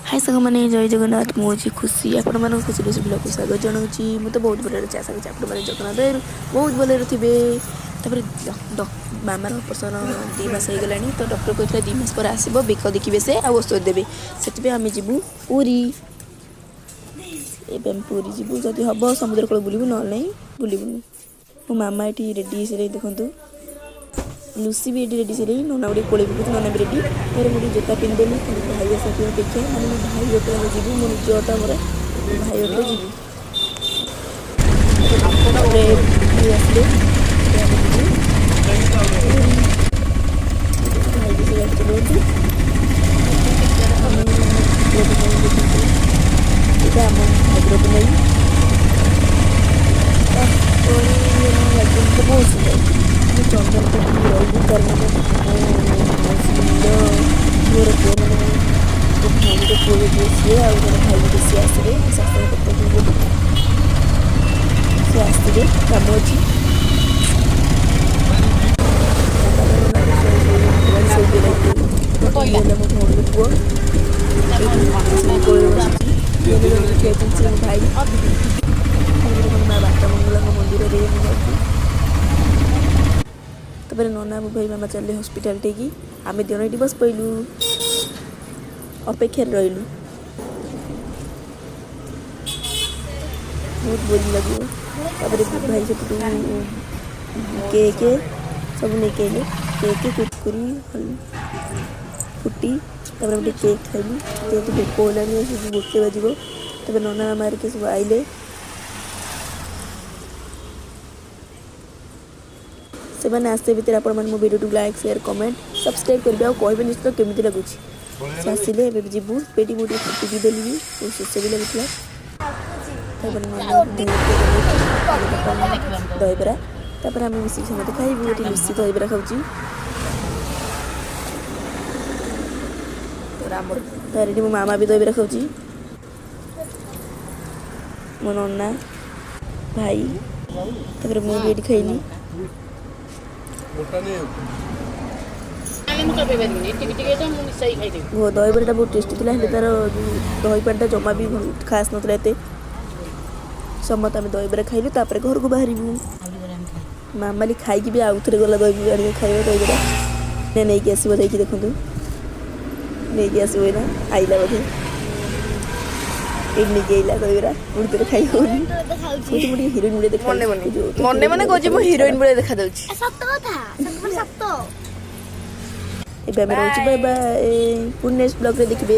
High ସାଙ୍ଗମାନେ, ଜୟ ଜଗନ୍ନାଥ। ମୁଁ ଅଛି ଖୁସି, ଆପଣମାନଙ୍କୁ ଖୁସି ଖୁସି ବ୍ଲଗ୍କୁ ସ୍ୱାଗତ ଜଣାଉଛି। ମୁଁ ତ ବହୁତ ଭଲରେ ଅଛି। ଆଶା କରୁଛି ଆପଣମାନେ ଜଗନ୍ନାଥ ଦୟାରୁ ବହୁତ ଭଲରେ ଥିବେ। ତାପରେ ମାମାର ଅପରେସନ୍ 2 ମାସ ହେଇଗଲାଣି। ତ ଡକ୍ଟର କହିଥିଲା 2 ମାସ ପରେ ଆସିବ, ବେକ ଦେଖିବେ ସେ ଆଉ ଔଷଧ ଦେବେ। ସେଥିପାଇଁ ଆମେ ଯିବୁ ପୁରୀ। ଏବେ ଆମେ ପୁରୀ ଯିବୁ। ଯଦି ହେବ ସମୁଦ୍ର କୂଳ ବୁଲିବୁ, ନହେଲେ ନାହିଁ ବୁଲିବୁନି। ମୋ ମାମା ଏଠି ରେଡ଼ି ହେଇସାରିଲେଣି, ଦେଖନ୍ତୁ। ଲୁସି ବି ଏଠି ରେଡ଼ି ସାରିଲେଣି। ନନା ଗୋଟେ କୋଳେଇ ପକଉଛି, ନନା ବି ରେଡ଼ି। ତାପରେ ମୁଁ ଟିକେ ଜୋତା ପିନ୍ଧିଦେଲି। ଖାଲି ଭାଇ ଆସିବା ଅପେକ୍ଷା, ମାନେ ମୋ ଭାଇ ଅଟୋରେ ଆମେ ଯିବୁ। ମୋ ନିଜ ଅଟୋ ଆମର, ମୋ ଭାଇ ଅଟୋରେ ଯିବୁ। ତାପରେ ଭାଇ ଆସିଲେ, ଏବେ ଆମେ ଯିବୁ ପୁରୀ। ଭାଇ ବି ସେ ଗାଡ଼ି ଚଲାଉଛନ୍ତି। ଆମେ ଭଦ୍ରକ ଦେଖନ୍ତୁ, ଏଇଟା ଆମ ଭଦ୍ରକ ନଈ। ତାପରେ ଆମ ଲାଗିବ ବହୁତ ସୁନ୍ଦର। ଆମେ ଚନ୍ଦନକାଠୀ ରହିବୁ, କାରଣ ମୋ ମାଉସୀର ପୁଅର ପୁଅ, ମାନେ ମୋ ଭଉଣୀର ପୁଅ ଯିଏ, ସିଏ ଆଉ ଜଣେ ଭାଇ ଗୋଟେ, ସିଏ ଆସିବେ। ମୋ ଶାଶୁଙ୍କ ପତ୍ର ବୋଲି ସେ ଆସିବେ, କାମ ଅଛି। ଶୋଇ ହେଲା ମୋ ଭଉଣୀର ପୁଅ ଏଇଠି ଆସିକି କୋଳରେ ବସିଛି। ଜଣେ ଜଣେ ଠିଆ ହେଇଛନ୍ତି, ସେ ମୋ ଭାଇ। ତାପରେ ଦେଖନ୍ତୁ, ମା ବାଟ ମଙ୍ଗଳାଙ୍କ ମନ୍ଦିରରେ ମୁଁ ଯାଉଛି। ତାପରେ ନନା, ମୋ ଭାଇ, ମାମା ଚାଲିଲେ ହସ୍ପିଟାଲ ଠିକି। ଆମେ 2 ଜଣ ଏଇଠି ବସି ପଇଲୁ, ଅପେକ୍ଷାରେ ରହିଲୁ। ବହୁତ ବୋରିଂ ଲାଗିବ। ତାପରେ ଭାଇ ସେପଟୁ କେକ୍ ସବୁ ନେଇକି ଆଇଲେ, କେକ୍, କୁରକୁରି, ଫୁଟି। ତାପରେ ଆମେ ଟିକେ କେକ୍ ଖାଇଲୁ, ଯେହେତୁ ଭୋକ ହେଲାଣି। ସବୁ 1 ବାଜିବ। ତାପରେ ନନା, ମାମା ହେରିକା ସବୁ ଆଇଲେ। ସେମାନେ ଆସିବା ଭିତରେ ଆପଣମାନେ ମୋ ଭିଡ଼ିଓଟିକୁ ଲାଇକ୍, ସେୟାର, କମେଣ୍ଟ, ସବସ୍କ୍ରାଇବ୍ କରିବେ ଆଉ କହିବେ ନିଶ୍ଚିତ କେମିତି ଲାଗୁଛି। ସେ ଆସିଲେ ଏବେ ବି ଯିବୁ। ଏଇଠି ମୁଁ ଟିକେ ଫୁଟି ପିଇଦେଲି ବି, ବହୁତ ଶୋଷ ବି ଲାଗୁଥିଲା। ତାପରେ ନନା ଦହିବରା, ତାପରେ ଆମେ ମିଶିକି ସମସ୍ତେ ଖାଇବୁ। ଏଠି ଲୁସି ଦହିବରା ଖାଉଛି। ତାପରେ ଏଠି ମୋ ମାମା ବି ଦହିବରା ଖାଉଛି, ମୋ ନନା, ଭାଇ। ତାପରେ ମୁଁ ବି ଏଠି ଖାଇଲି। ମୁଁ ଚବେଇ ପାରିବିନି, ଟିକେ ଟିକେ ତ ମୁଁ ମିଶାଇ ଖାଇଦେବି। ଦହିବରାଟା ବହୁତ ଟେଷ୍ଟି ଥିଲା, ହେଲେ ତାର ଯେଉଁ ଦହି ପାଣିଟା ଜମା ବି ଖାସ୍ ନଥିଲା ଏତେ। ସମସ୍ତେ ଆମେ ଦହିବରା ଖାଇଲୁ, ତାପରେ ଘରକୁ ବାହାରିବୁ। ମାମାଲି ଖାଇକି ବି ଆଉଥରେ ଗଲା ଦହି ଆଣିକି ଖାଇବ। ଦହିବରା ନେଇକି ଆସିବ ଯାଇକି, ଦେଖନ୍ତୁ, ନେଇକି ଆସିବ। ଏଇନା ଆଇଲା ବୋଧେ, ଏଇଠି ନେଇକି ଆଇଲା ଦହିବରା। ପୁଣି ଥରେ ଖାଇ ହଉନି, କହୁଛି ମୁଁ ଟିକେ ହିରୋଇନ୍ ଭଳିଆ ଦେଖା। ମନେ ମନେ ମନେ ମନେ କହୁଛି ମୁଁ ହିରୋଇନ୍ ଭଳିଆ ଦେଖାଯାଉଛି। ସତ କଥା, ସତ। ଏବେ ଆମେ ରହୁଛୁ, ବାଏ ବାଏ। ପୁଣି ନେକ୍ସଟ ବ୍ଲଗ୍ରେ ଦେଖିବେ।